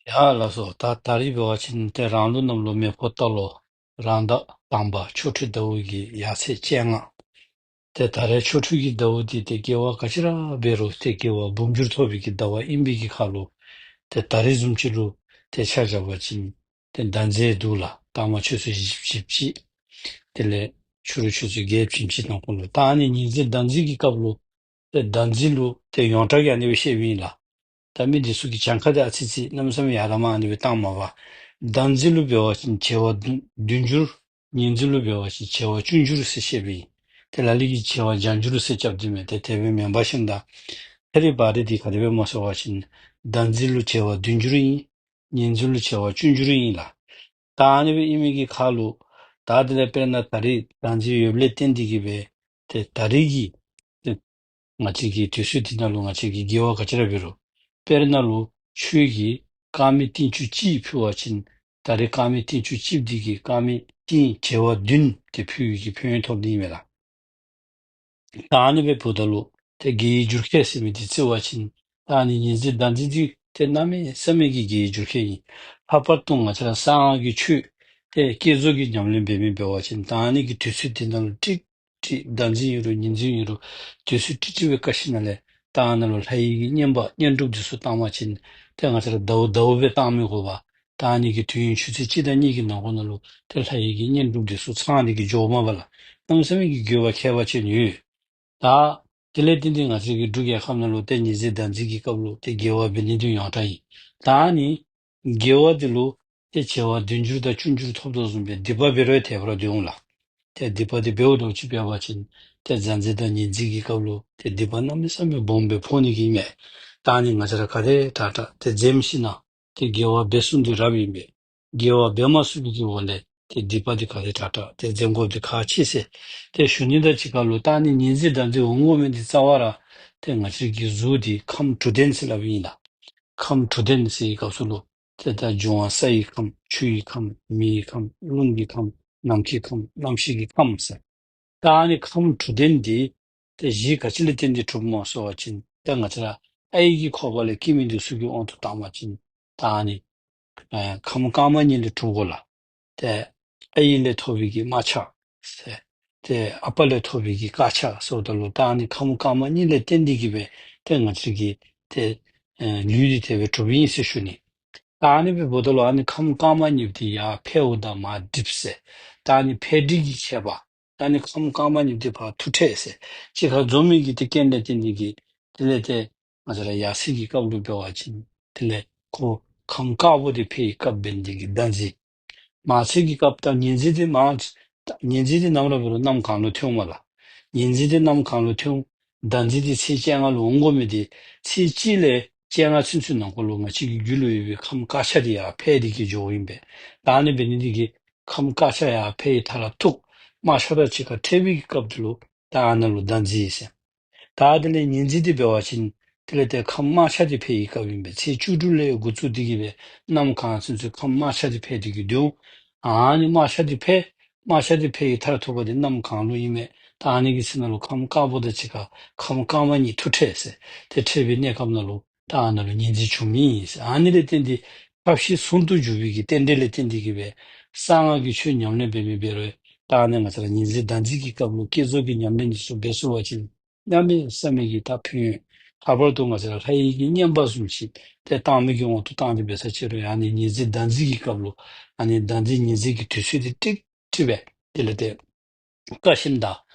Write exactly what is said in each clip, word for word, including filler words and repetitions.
ཡ་ལགས་སོ། ད་ད་རིས་འབད་བ་ཅིན་ཏེ་རང་ལུགས་གནམ་ལོ་མེ་ཕོ་རྟ་ལོ་རང་ཟླ་དང་པ་ཆོ་འཕྲུལ་ཟླཝ་གི་ཡར་ཚེས་བཅོ་ལྔ། ཏེ་ད་རེས་ཆོ་འཕྲུལ་གྱི་ཟླཝ་འདི་ཏེ་དགེ་བ་ག་ཅི་ར་འབད་རུང་ཏེ་དགེ་བ་འབུམ་འགྱུར་ཐོབ་པའི་གི་ཟླ་བ་ཨིན་པའི་གི་ཁར་ལུ་ཏེ་ད་རིས་བཟུམ་ཅིག་ལུ་ཏེ་ཆ་བཞག་པ་ཅིན་ཏེ་ཟླ་འཛིན་འདུག་ལགས། དང་པ་ཆུ་ཚོད་བཞི་བཅུ་ཞེ་གཅིག། དེ་ལས་ཕྱི་རུ་ཆུ་ཚོད་བརྒྱད་ཅུ་ཞེ་གཅིག་ནང་འཁོད་ལུ། ད་ཨ་ནི་ཉི་འཛིན་ཟླ་འཛིན་གྱི་སྐབས་ལུ་ཏེ་ཟླ་འཛིན་ལུ་ཏེ་ཡོངས་གྲགས་ཀྱི་ཨ་ནི་སྦེ་བཤདཔ་ཨིན་ལགས། ད་མི་འདི་ཚུ་གིས་གྱངས་ཁ་འདི་ཨ་ཙི་ཙི་གནམ་མེད་ས་མེད་ཡར་ལས་མར་ཨ་ནི་སྦེ་བཏང་མ་པར། ཟླ་འཛིན་ལུ་འབད་བ་ཅིན་བྱེ་བ་བདུན་བདུན་འགྱུར། ཉི་འཛིན་ལུ་འབད་བ་ཅིན་བྱེ་བ་བཅུ་འགྱུར་ཟེར་བཤདཔ་ཨིན། ཏེ་ལ་ལུ་གིས་བྱེ་བ་བརྒྱ་འགྱུར་ཟེར་རྐྱབ་སྟེ་མས། ཏེ་དེ་སྦེ་མེན་པར་ཞིནམ་ད་ཐད་རི་བ་རི་འདི་ག་དེ་སྦེ་སྨོ་ཟེར་བ་ཅིན་ཟླ་འཛིན་ལུ་བྱེ་བ་བདུན་འགྱུར་ཨིན། ཉི་འཛིན་ལུ་བྱེ་བ་བཅུ་འགྱུར་ཨིན་ལགས། ད་ཨ་ནི་སྦེ་ཨིན་མི་གི་ཁར་ལུ་ད་དེ་ལས་དཔེར་ན་ད་རིས་ཟླ་འཛིན་ཡོདཔ་ལས་བརྟེན་ཏེ་གིས་སྦེ་ཏེ་ད་རིས་ཀྱི་ཏེ་ང་བཅས་ཀྱི་དུས་ཚོད་འདི་ནང་ལུ་ང་བཅས་ཀྱིས་དགེ་བ་ག་ཅི་ར་འབད་རུང་། དཔེར་ན་ལུ་ཆོས་ཀྱི་དཀར་མེ་ཏིང་ཆུ་གཅིག་ཕུལ་བ་ཅིན་ད་རིས་དཀར་མེ་ཏིང་ཆུ་གཅིག་འདི་གིས་དཀར་མེ་ཏིང་བྱེ་བ་བདུན་ཏེ་ཕུལ་བའི་གི་ཕན་ཡོན་ཐོབ་ནི་ཨིན་མས་ལགས། ད་ཨ་ནི་སྦེ་འབདཝ་ད་ལུ་ཏེ་དགེ་བའི་འགྱུར་ཁྱད་ཟེར་མི་འདི་བརྩི་བ་ཅིན་ད་ཨ་ནི་ཉི་འཛིན་ཟླ་འཛིན་འདི་ཏེ་གནམ་མེད་ས་མེད་ཀྱི་དགེ་བའི་འགྱུར་ཁྱད་ཨིན། ལྷག་པར་དུ་ང་བཅས་ར་གསང་སྔགས་ཀྱི་ཆོས་ཏེ་བསྐྱེད་རྫོགས་ཀྱི་ཉམས་ལེན་འབད་མི་འབད་བ་ཅིན་ད་ཨ་ནི་གི་དུས་ཚོད་འདི་ནང་ལུ་ཀྲིག་ཀྲི་ཟླ་འཛིན་ཨིན་རུང་ཉི་འཛིན་ཨིན་རུང་དུས་ཚོད་ཀྲིག་ཀྲི་སྦེ་བཀལ་ཞིནམ་ལས་ད་ཨ་ནཱ་ལུ་ལྷ་ཡི་གི་བསྙེན་པ་བསྙེན་སྒྲུབ་འདི་ཚུ་བཏང་བ་ཅིན་ཏེ་ང་བཅས་ར་ཟླཝ་ཟླཝ་སྦེ་བཏང་མི་དགོ་པར་ད་ཨ་ནི་གི་དུས་ཡུན་ཆུ་ཚོད་གཅིག་དང་གཉིས་ཀྱི་ནང་འཁོད་ནང་ལུ་ཏེ་ལྷ་ཡི་གི་བསྙེན་སྒྲུབ་འདི་ཚུ་ཚང་སྟེ་གིས་འགྱོཝ་མས་པ་ལགས། གནམ་མེད་ས་མེད་ཀྱི་དགེ་བ་ཁྱད་པར་ཅན་ཡོད། ད་དེ་ལས་བརྟེན་ཏེ་ང་བཅས་ཀྱི་འབྲུག་རྒྱལ་ཁབ་ནང་ལུ་ཏེ་ཉི་འཛིན་ཟླ་འཛིན་གྱི་སྐབས་ལུ་ཏེ་དགེ་བ་འབད་ནི་འདི་ཡོངས་གྲགས་ཨིན། ད་ཨ་ནི་དགེ་བ་འདི་ལུ་ཏེ་བྱེ་བ་བདུན་འགྱུར་དང་བཅུ་འགྱུར་ཐོབ་དོ་བཟུམ་སྦེ་སྡིག་པ་འབད་རུང་དེ་སྦེ་ར་སྡོད་འོང་ལགས། ཏེ་སྡིག་པ་འདི་འབདཝ་འདྲཝ་ཅིག་འབད་བ་ཅིན་ཏེ་ཟླ་འཛིན་དང་ཉི་འཛིན་གྱི་སྐབས་ལུ་ཏེ་སྡིག་པ་གནམ་མེད་ས་མེད་སྦོམ་སྦེ་ཕོག་ནི་གི་ཨིན་མས། ད་ཨ་ནི་ང་བཅས་ར་ག་དེ་དྲག་དྲག་ཏེ་འཛེམ་ཞིནམ་ཏེ་དགེ་བ་འབད་ཚུགས་ནི་འདི་རབ་ཨིན་པས། དགེ་བ་འབད་མ་ཚུགས་པའི་གི་འོག་ལས་ཏེ་སྡིག་པ་འདི་ག་དེ་དྲག་དྲག་ཏེ་འཛེམ་དགོཔ་འདི་ཁག་ཆེ་ཟེར་ཏེ་ཞུ་ནི་དང་གཅིག་ཁར་ལུ་ད་ཨ་ནི་ཉི་འཛིན་ཟླ་འཛིན་འོང་དགོ་མི་འདི་རྩ་བ་ར་ཏེ་ང་བཅས་ཀྱི་གཟུགས་འདི་ཁམས་དྲུག་ལྡན་ཟེར་སླབ་ཨིན་ལགས། ཁམས་དྲུག་ལྡན་ཟེར་བའི་སྐབས་སུ་ལུ་ཏེ་ད་འབྱུང་བ་སའི་ཁམས་ཆུའི་ཁམས་མེའི་ཁམས་རླུང་གི་ཁམས་ནམ་མཁའི་ཁམས་རྣམ་ཤེས་ཀྱི་ཁམས་ཟེར། ད་ཨ་ནི་ཁམས་དྲུག་ལྡན་འདི་ཏེ་གཞི་ག་ཅི་ལས་བརྟེན་ཏེ་གྲུབ་སྨོ་ཟེར་བ་ཅིན་ཏེ་ང་བཅས་ར་ཨའི་གི་ཁོག་པ་ལས་སྐྱེ་མི་འདི་ཚུ་གི་དབང་དུ་བཏང་བ་ཅིན་ད་ཨ་ནི་ཨེ་ཁམས་དཀར་དམར་གཉིས་ལས་གྲུབ་དགོ་ལགས། ཏེ་ཨའི་ལས་ཐོབ་པའི་གི་དམར་ཆ་ཟེར། ཏེ་ཨ་པ་ལས་ཐོབ་པའི་གི་དཀར་ཆ་ཟེརཝ་ད་ལུ་ད་ཨ་ནི་ཁམས་དཀར་དམར་གཉིས་ལས་བརྟེན་ཏེ་གིས་སྦེ་ཏེ་ང་བཅས་ཀྱི་ཏེ་ཨེ་ལུས་འདི་དེ་སྦེ་གྲུབ་ཨིན་ཟེར་ཞུ་ནི། ད་ཨ་ནི་སྦེ་འབདཝ་ད་ལུ་ཨ་ནི་ཁམས་དཀར་དམར་གཉིས་འདི་ཡར་འཕེལཝ་དང་མར་འགྲིབ་ཟེར། ད་ཨ་ནི་འཕེལ་འགྲིབ་ཀྱི་ཁྱད་པར། ད་ཨ་ནི་ཁམས་དཀར་དམར་གཉིས་འདི་ཕར་ཐུག་ཐལ་ཟེར། གཅིག་ཁར་འཛོམས་མི་གི་ཏེ་རྐྱེན་ལས་བརྟེན་ཏེ་གིས་དེ་ལས་ཏེ་ང་བཅས་ར་ཡར་ཚེས་ཀྱི་སྐབས་ལུ་འབད་བ་ཅིན་དེ་ལས་ཁོ་ཁམས་དཀར་པོ་འདི་འཕེལ་བའི་སྐབས་འབད་ནི་འདི་གིས་ཟླ་འཛིན། མར་ཚེས་ཀྱི་སྐབས་ད་ཉི་འཛིན་འདི་མར་ཉི་འཛིན་འདི་ནམ་ར་འབད་རུང་གནམ་གང་ལུ་ཐོན་འོང་མས་ལགས། ཉི་འཛིན་འདི་གནམ་གང་ལུ་ཐོན། ཟླ་འཛིན་འདི་ཚེས་བཅོ་ལྔ་ལུ་འོང་དགོ་མི་འདི་ཚེས་གཅིག་ལས་བཅོ་ལྔ་ཚུན་ཚོད་ནང་འཁོད་ལུ་ང་བཅས་ཀྱི་རྒྱུད་ལུ་ཡོད་པའི་ཁམས་དཀར་ཆ་འདི་ཡར་འཕེལ་ཏེ་གིས་འགྱོཝ་ཨིན་པས། ད་ཨ་ནི་འབད་ནི་འདི་གིས་ཁམས་དཀར་ཆ་ཡར་འཕེལ་བའི་མཐར་ཐུག་དམར་ཆ་དང་གཅིག་ཁར་འཕྲད་པའི་གི་སྐབས་འདི་ལུ་ད་ཨ་ནཱ་ལུ་ཟླ་འཛིན་ཟེར། ད་དེ་ལས་ཉི་འཛིན་འདི་འབད་བ་ཅིན་དེ་ལས་ཏེ་ཁམས་དམར་ཆ་འདི་འཕེལ་བའི་སྐབས་ཨིན་པས། ཚེས་བཅུ་དྲུག་ལས་འགོ་བཙུགས་ཏེ་གིས་སྦེ་གནམ་གང་ཚུན་ཚོད་ཁམས་དམར་ཆ་འདི་འཕེལ་ཏེ་གིས་སྡོད་འོང་། ཨ་ནི་དམར་ཆ་འདི་འཕེལ་དམར་ཆ་འདི་འཕེལ་བའི་མཐར་ཐུག་པ་འདི་གནམ་གང་ལུ་ཨིན་མས། ད་ཨ་ནི་གི་ཚེ་ནང་ལུ་ཁམས་དཀར་པོ་དང་གཅིག་ཁར་ཁམས་དཀར་དམར་གཉིས་ཐུག་འཕྲད་ཟེར། ཏེ་འཕྲད་པའི་གནས་སྐབས་ནང་ལུ་ད་ཨ་ནཱ་ལུ་ཉི་འཛིན་འབྱུང་མི་ཨིན་ཟེར། ཨ་ནི་ལས་བརྟེན་ཏེ་ཐབས་ཤེས་ཟུང་དུ་འཇུག་པའི་གི་རྟེན་འབྲེལ་ལས་བརྟེན་ཏེ་གིས་སྦེ་གསང་སྔགས་ཀྱི་ཆོས་ཉམས་ལེན་འབད་མི་འབད་རུང་ད་ཨ་ནི་ང་བཅས་ར་ཉི་འཛིན་ཟླ་འཛིན་གྱི་སྐབས་ལུ་བསྐྱེད་རྫོགས་ཀྱི་ཉམས་ལེན་འདི་ཚུ་འབད་ཚུགས་པ་ཅིན་གནམ་མེད་ས་མེད་ཀྱི་ད་ཕན་ཡོན། ལྷག་པར་དུ་ང་བཅས་ར་ལྷ་ཡི་གི་བསྙེན་པ་བཟུམ་ཅིག་ཏེ་བཏང་མི་གི་དབང་དུ་བཏང་སྟེ་འབད་ས་ཅིག་རུང་ཨ་ནི་ཉི་འཛིན་ཟླ་འཛིན་གྱི་སྐབས་ལུ་ཨ་ནི་ཟླ་འཛིན་ཉི་འཛིན་གྱི་དུས་ཚོད་འདི་ཀྲིག་ཀྲི་སྦེ་དེ་ལས་ཏེ་བཀལ་ཞིནམ་ད་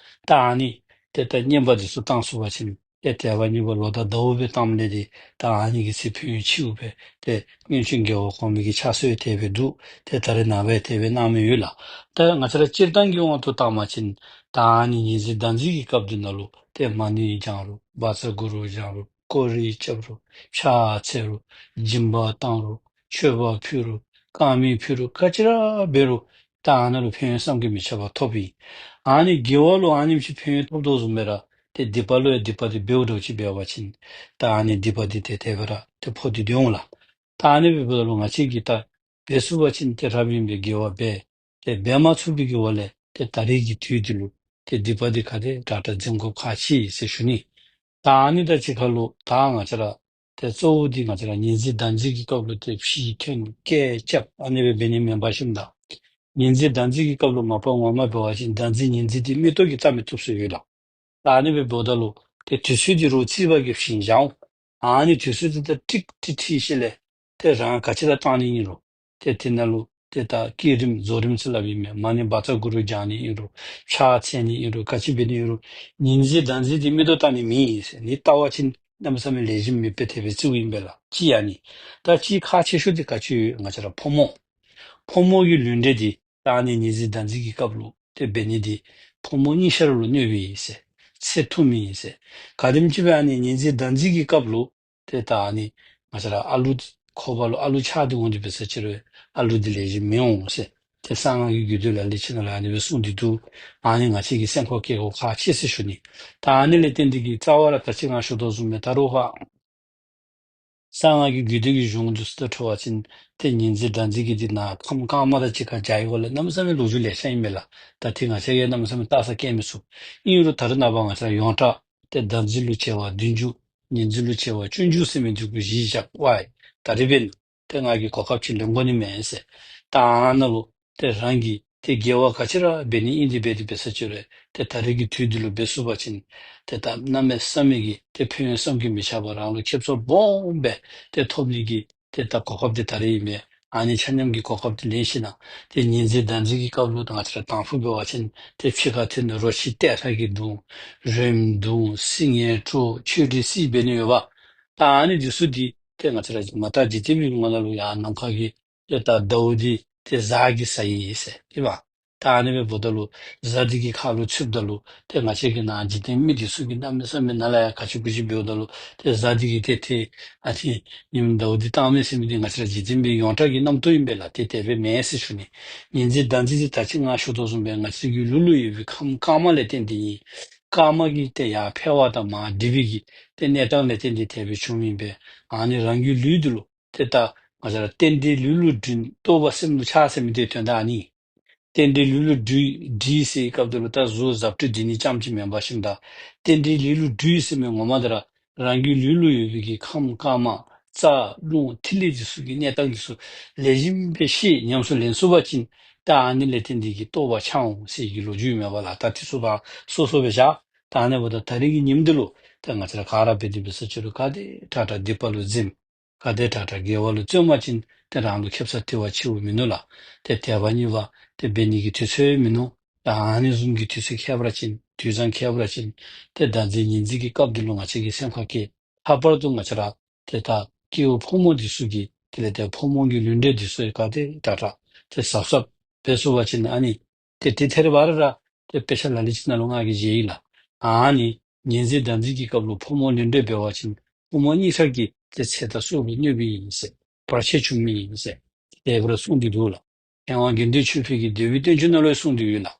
ད་ཨ་ནི་ཏེ་ད་བསྙེན་པ་འདི་ཚུ་བཏང་ཚུགས་པ་ཅིན་ཏེ་དེ་བ་གཉིས་པ་ལོ་ཟླ་ཟླཝ་སྦེ་བཏངམ་ལས་འདི་ད་ཨ་ནི་གི་ཚེ་ཕན་ཡོན་ཆེཝ་སྦེ་ཏེ་སྔོན་བྱོན་རྒྱལ་བ་གོང་མའི་གི་ཕྱག་སྲོལ་དེ་སྦེ་འདུག། ཏེ་ད་རེས་ནངས་པ་དེ་སྦེ་གནང་མི་ཡོད་ལགས། ད་ང་བཅས་ར་སྤྱིར་བཏང་གི་དབང་དུ་བཏང་བ་ཅིན་ད་ཨ་ནི་ཉི་འཛིན་ཟླ་འཛིན་གྱི་སྐབས་འདི་ནང་ལུ་ཏེ་མ་ཎི་བགྱང་རུང་བཛྲ་གུ་རུ་བགྱང་རུང་སྐོར་ར་རྐྱབ་རུང་ཕྱག་འཚལ་རུང་སྦྱིན་པ་བཏང་རུང་མཆོད་པ་ཕུལ་རུང་དཀར་མེ་ཕུལ་རུང་ག་ཅི་ར་འབད་རུང་ད་ཨ་ནཱ་ལུ་ཕན་ཡོན་བསམ་གྱིས་མི་ཁྱབ་པ་ཐོབ་ཨིན། ཨ་ནི་དགེ་བ་ལུ་ཨ་ནེམ་ཅིག་ཕན་ཡོན་ཐོབ་དོ་བཟུམ་སྦེ་ར་ཏེ་སྡིག་པ་ལུ་ཡང་སྡིག་པ་འདི་འབདཝ་འདྲཝ་ཅིག་འབད་བ་ཅིན་ད་ཨ་ནི་སྡིག་པ་འདི་ཏེ་དེ་སྦེ་ར་ཏེ་ཕོག་སྟེ་སྡོད་འོང་ལགས། ད་ཨ་ནི་སྦེ་འབདཝ་ད་ལུ་ང་བཅས་ཀྱིས་ད་འབད་ཚུགས་པ་ཅིན་ཏེ་རབ་ཨིན་པས། དགེ་བ་འབད་ཏེ་འབད་མ་ཚུགས་པའི་གི་འོག་ལས་ཏེ་ད་རེས་ཀྱི་དུས་འདི་ལུ་ཏེ་སྡིག་པ་འདི་ག་དེ་དྲག་དྲག་འཛེམ་དགོཔ་ཁག་ཆེ་ཟེར་ཞུ་ནི། ད་ཨ་ནི་དང་གཅིག་ཁར་ལུ་ད་ང་བཅས་ར་ ཏེ་གཙོ་བོ་འདི་ང་བཅས་ར་ཉི་འཛིན་ཟླ་འཛིན་གྱི་སྐབས་ལུ་ཏེ་ཕྱི་ཐོན་སྐད་རྐྱབ་ཨ་ནི་སྦེ་འབད་ནི་མེན་པར་ཞིནམ་ད་ཉི་འཛིན་ཟླ་འཛིན་གྱི་སྐབས་ལུ་མ་པ་ངོ་མ་འབད་བ་ཅིན་ཟླ་འཛིན་ཉི་འཛིན་འདི་མིག་ཏོ་གིས་བལྟ་མི་བཏུབ་ཟེར་ཡོད་ལགས། ད་ཨ་ནི་སྦེ་འབདཝ་ད་ལུ་ཏེ་དུས་ཚོད་འདི་རུང་རྩིས་པ་གིས་བྱིན་བཞག་འོང་། ཨ་ནི་དུས་ཚོད་འདི་ད་ཀྲིག་ཀྲི་འཁྲིལ་ཞིནམ་ལས་ཏེ་རང་ག་ཅི་ར་བཏང་ནི་ཨིན་རུང་ཏེ་དེ་ནང་ལུ་ཏེ་ད་བསྐྱེད་རིམ་རྫོགས་རིམ་ཟེར་སླབ་ཨིན་མས། མ་ཎི་བཛྲ་གུ་རུ་བགྱང་ནི་ཨིན་རུང་ཕྱག་འཚལ་ནི་ཨིན་རུང་ག་ཅི་འབད་ནི་ཨིན་རུང་ཉི་འཛིན་ཟླ་འཛིན་འདི་མིག་ཏོ་བལྟ་ནི་མེད་ཟེར། ཨ་ནི་བལྟ་བ་ཅིན་གནམ་མེད་ས་མེད་ལེགས་ཤོམ་མེདཔ་སྦེ་ཏེ་སྦེ་རྩིཝ་ཨིན་པས་ལགས། གཅིག་ཨ་ནི། ད་གཅིག་ཁག་ཆེ་ཤོས་འདི་ག་ཅི་ཡོད་ང་བཅས་ར་ཕོ་མོ་ཕོ་མོ་གི་ལུས་འབྲེལ་འདི་ད་ཨ་ནི་ཉི་འཛིན་ཟླ་འཛིན་གྱི་སྐབས་ལུ་ཏེ་འབད་ནི་འདི་ཕོ་མོ་གཉིས་ཆ་ར་ལུ་གནོདཔ་ཨིན་ཟེར། ཚེ་ཐུང་མི་ཨིན་ཟེར། ག་དེམ་ཅིག་སྦེ་ཨ་ནི་ཉི་འཛིན་ཟླ་འཛིན་གྱི་སྐབས་ལུ་ཏེ་ད་ཨ་ནི་ང་བཅས་ར་ཨ་ལུ་ཁོག་པ་ལུ་ཨ་ལུ་ཆགས་ཏེ་འོང་སྟེ་འབད་ས་ཅིག་རུང་ཨ་ལུ་འདི་ལེགས་ཤོམ་མི་འོང་ཟེར། ཏེ་གསང་སྔགས་ཀྱི་རྒྱུད་སྡེ་ལ་ལུ་ཅིག་ནང་ལུ་ཨ་ནི་སྦེ་གསུངས་ཏེ་འདུག། ཨ་ནི་ང་བཅས་ཀྱིས་སེམས་ཁར་བཀལ་དགོཔ་ཁག་ཆེ་ཟེར་ཞུ་ནི། ད་ཨ་ནི་ལས་བརྟེན་ཏེ་གིས་རྩ་བ་ར་ད་ཅི་ང་ཞུ་དོ་བཟུམ་སྦེ་ད་རུང་ཧ་གསང་སྔགས་ཀྱི་རྒྱུད་སྡེ་གི་གཞུང་འདི་ཚུ་དང་འཁྲིལ་བ་ཅིན་ཏེ་ཉི་འཛིན་ཟླ་འཛིན་གྱི་འདི་ནཱ་ཁམས་དཀར་དམར་དང་གཅིག་ཁར་སྦྱར་ཡི་གོ་ལགས། གནམ་མེད་ས་མེད་ལོ་རྒྱུས་ལེ་ཤ་ཨིན་མས་ལགས། ད་ཏེ་ང་བཅས་ཀྱིས་གནམ་མེད་ས་མེད་བལྟ་ས་བཀལ་མི་ཚུགས། ཨིན་རུང་ད་རེས་ནངས་པ་ང་བཅས་ར་ཡོངས་གྲགས་ཏེ་ཟླ་འཛིན་ལུ་བྱེ་བ་བདུན་ཅུ། ཉི་འཛིན་ལུ་བྱེ་བ་བཅུ་གཅིག་ཟེར་མི་འདི་གུ་གཞི་བཞག་པ་ཡི། ད་རེས་འབདན་ཏེ་ང་གིས་གོ་སྐབས་ཅིག་ལེན་དགོ་ནི་མས་ཟེར། ད་ཨ་ནཱ་ལུ་ཏེ་རང་གིས་ཏེ་དགེ་བ་ག་ཅི་ར་འབད་ནི་ཨིན་ཏེ་འབད་དེ་འབད་ས་ཅིག་རུང་ཏེ་ད་རེས་ཀྱི་དུས་འདི་ལུ་འབད་ཚུགས་པ་ཅིན་ཏེ་ད་གནམ་མེད་ས་མེད་ཀྱི་ཏེ་ཕན་ཡོན་བསམ་གྱིས་མི་ཁྱབ་པ་རང་ལུ་ཁེ་སང་སྦོམ་སྦེ་ཏེ་ཐོབ་ནི་གི་ཏེ་ད་གོ་སྐབས་འདི་ད་རེས་ཨིན་མས། ཨ་ནི་ཆ་མཉམ་གྱི་གོ་སྐབས་འདི་ལེན་ཞིནམ་ན་ཏེ་ཉི་འཛིན་ཟླ་འཛིན་གྱི་སྐབས་ལུ་ད་ང་བཅས་ར་དང་ཕུ་འབད་བ་ཅིན་ཏེ་ཕྱི་ཁར་ཐོན་ནི་རོ་ཁྱི་ཏེ་ཁྲག་གིས་བརྡུང་། རོལམོ་བརྡུང་། སིལ་སྙན་དཀྲོལ། ཆོས་དྲིལ་བསིལ་འབད་ནི་ཡོདཔ། ད་ཨ་ནི་འདི་ཚུ་འདི་ཏེ་ང་བཅས་ར་མ་དག་འཇིག་རྟེན་པའི་ངོ་ནང་ལུ་ཡང་ནམ་མཁའ་གི་ཏེ་ད་ཟླཝ་འདི་ཏེ་གཟའ་གིས་ཟ་ཡི་ཟེར་ཨིན་པས། ད་ཨ་ནི་སྦེ་འབདཝ་ད་ལུ་གཟའ་འདི་གི་ཁ་ལུ་ཚུདཔ་ད་ལུ་ཏེ་ང་བཅས་ཀྱི་ནཱ་འཇིག་རྟེན་མི་འདི་ཚུ་གིས་གནམ་མེད་ས་མེད་ནཱ་ལས་ཡར་ག་ཅི་གུ་ཅི་འབདཝ་ད་ལུ་ཏེ་གཟའ་འདི་གིས་ཏེ་ཏེ་ཨ་ཏི་ཉིམ་ཟླཝ་འདི་བཏང་མས་ཟེར་མི་འདི་ང་བཅས་ར་འཇིག་རྟེན་པའི་ཡོངས་གྲགས་ཀྱི་རྣམ་རྟོག་ཨིན་པས་ལགས། ཏེ་དེ་སྦེ་མེན་ཟེར་ཞུ་ནི། ཉི་འཛིན་ཟླ་འཛིན་འདི་ད་ཅི་ང་ཞུ་དོ་བཟུམ་སྦེ་ང་བཅས་ཀྱི་ལུས་ལུ་ཡོད་པའི་ཁམས་དཀར་དམར་ལས་བརྟེན་ཏེ་ཨིན། དཀར་དམར་གྱི་ཏེ་ཡར་འཕེལ་བ་དང་མར་འགྲིབ་པའི་གི་ཏེ་གནས་སྟངས་ལས་བརྟེན་ཏེ་དེ་སྦེ་བྱུངམ་ཨིན་པས། ཨ་ནི་རང་གི་ལུས་འདི་ལུ་ཏེ་ད་ང་བཅས་ར་རྟེན་འབྲེལ་ལུས་ལུ་འགྲིག། རྟོགས་པ་སེམས་ལུ་འཆར་ཟེར་མི་འདི་དོན་དག་ཨ་ནི། རྟེན་འབྲེལ་ལུས་ལུ་འགྲིག་འགྲིག་ཟེར་བའི་སྐབས་འདི་ལུ་ད་གཟུགས་འཛབ་ཏུ་འགྲིག་ནི་རྐྱངམ་ཅིག་མེན་པར་ཞིནམ་ད་རྟེན་འབྲེལ་ལུས་ལུ་འགྲིག་ཟེར་མི་ངོ་མ་འདི་ར་རང་གི་ལུས་ལུ་ཡོད་པའི་གི་ཁམས་དཀར་དམར་རྩ་རླུང་ཐིག་ལེ་འདི་ཚུ་གི་གནས་སྟངས་འདི་ཚུ་ལེགས་ཤོམ་སྦེ་ཤེས་ཉམས་སུ་ལེན་ཚུགས་པ་ཅིན་ད་ཨ་ནི་ལས་བརྟེན་ཏེ་གིས་རྟོགས་པ་འཆར་འོང་ཟེར་གྱི་ལོ་རྒྱུས་མས་པ་ལགས། ད་འདི་ཚུ་ད་སོ་སོ་སྦེ་བཞག། ད་ཨ་ནི་འབདཝ་ད་ད་རེས་ཀྱི་ཉིནམ་འདི་ལུ་ད་ང་བཅས་ར་ག་ར་འབད་དེ་འབད་ས་ཅིག་རུང་ག་དེ་དྲག་དྲག་སྡིག་པ་ལུ་འཛེམ། ག་དེ་དྲག་དྲག་དགེ་བ་ལུ་བརྩོན་པ་ཅིན་ཏེ་རང་ལུ་ཁེ་སང་དེ་བ་ཆེཝ་མིན་ནུག་ལགས། ཏེ་དེ་བ་གཉིས་པ་ཏེ་འབད་ནི་གི་དུས་ཚོད་མིན་ནུག། ད་ཨ་ནི་བཟུམ་གྱི་དུས་ཚོད་ཁྱད་པར་ཅན་དུས་བཟང་ཁྱད་པར་ཅན་ཏེ་ཟླ་འཛིན་ཉི་འཛིན་གྱི་སྐབས་འདི་ལུ་ང་བཅས་ཀྱིས་སེམས་ཁར་བཀལ། ལྷག་པར་དུ་ང་བཅས་ར་ཏེ་ད་སྐྱེ་བོ་ཕོ་མོ་འདི་ཚུ་གི་དེ་ལས་ཏེ་ཕོ་མོ་གི་ལུས་འབྲེལ་འདི་ཚུ་ག་དེ་དྲག་དྲག་ཏེ་གཟབ་གཟབ་འབད་ཚུགས་པ་ཅིན་ཨ་ནི་ཏེ་ཏེ་ཐེར་བ་ར་ར་ཏེ་དཔེ་ཆ་ལ་ལུ་ཅིག་ནང་ལུ་ང་གིས་མཇལ་ཡི་ལགས། ཨ་ནི་ཉི་འཛིན་ཟླ་འཛིན་གྱི་སྐབས་ལུ་ཕོ་མོ་ལུས་འབྲེལ་འབད་བ་ཅིན་ཕོ་མོ་གཉིས་ཆ་གི་ཏེ་ཚེ་དང་སྲོག་ལུ་གནོད་པའི་ཨིན་ཟེར་བར་ཆད་བྱུང་མི་ཨིན་ཟེར་དེ་སྦེ་ར་གསུངས་ཏེ་འདུག་ལགས། མཁས་དབང་དགེ་འདུན་ཆོས་འཕེལ་གྱི་འདོད་པའི་བསྟན་བཅོས་ནང་ལུ་གསུངས་ཏེ་ཡོད་ལགས།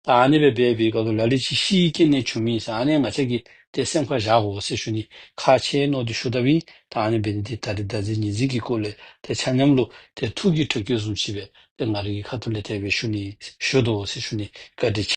ད་ཨ་ནི་སྦེ་འབད་བའི་སྐབས་ལུ་ལ་ལུ་ཅིག་ཤི་རྐྱེན་ནི་བྱུང་མི་ཨིན་ཟེར་ཨ་ནི་ང་བཅས་ཀྱིས་ཏེ་སེམས་ཁར་བཞག་དགོ་ཟེར་ཞུ་ནི། ཁག་ཆེ་ནོ་འདི་ཞུ་དཔ་ཨིན། ད་ཨ་ནི་འབད་ནི་འདི་ད་རེས་ཟླ་འཛིན་ཉི་འཛིན་གྱི་སྐོར་ལས་ཏེ་ཆ་མཉམ་ལུ་ཏེ་ཐུགས་ཀྱི་དྲན་སྐུལ་བཟུམ་ཅིག་སྦེ་ཏེ་ང་རའི་གི་ཁ་ཐུག་ལས་དེ་སྦེ་ཞུ་ནི་ཞུ་དོ་ཟེར་ཞུ་ནི། བཀའ་དྲིན་ཆེ།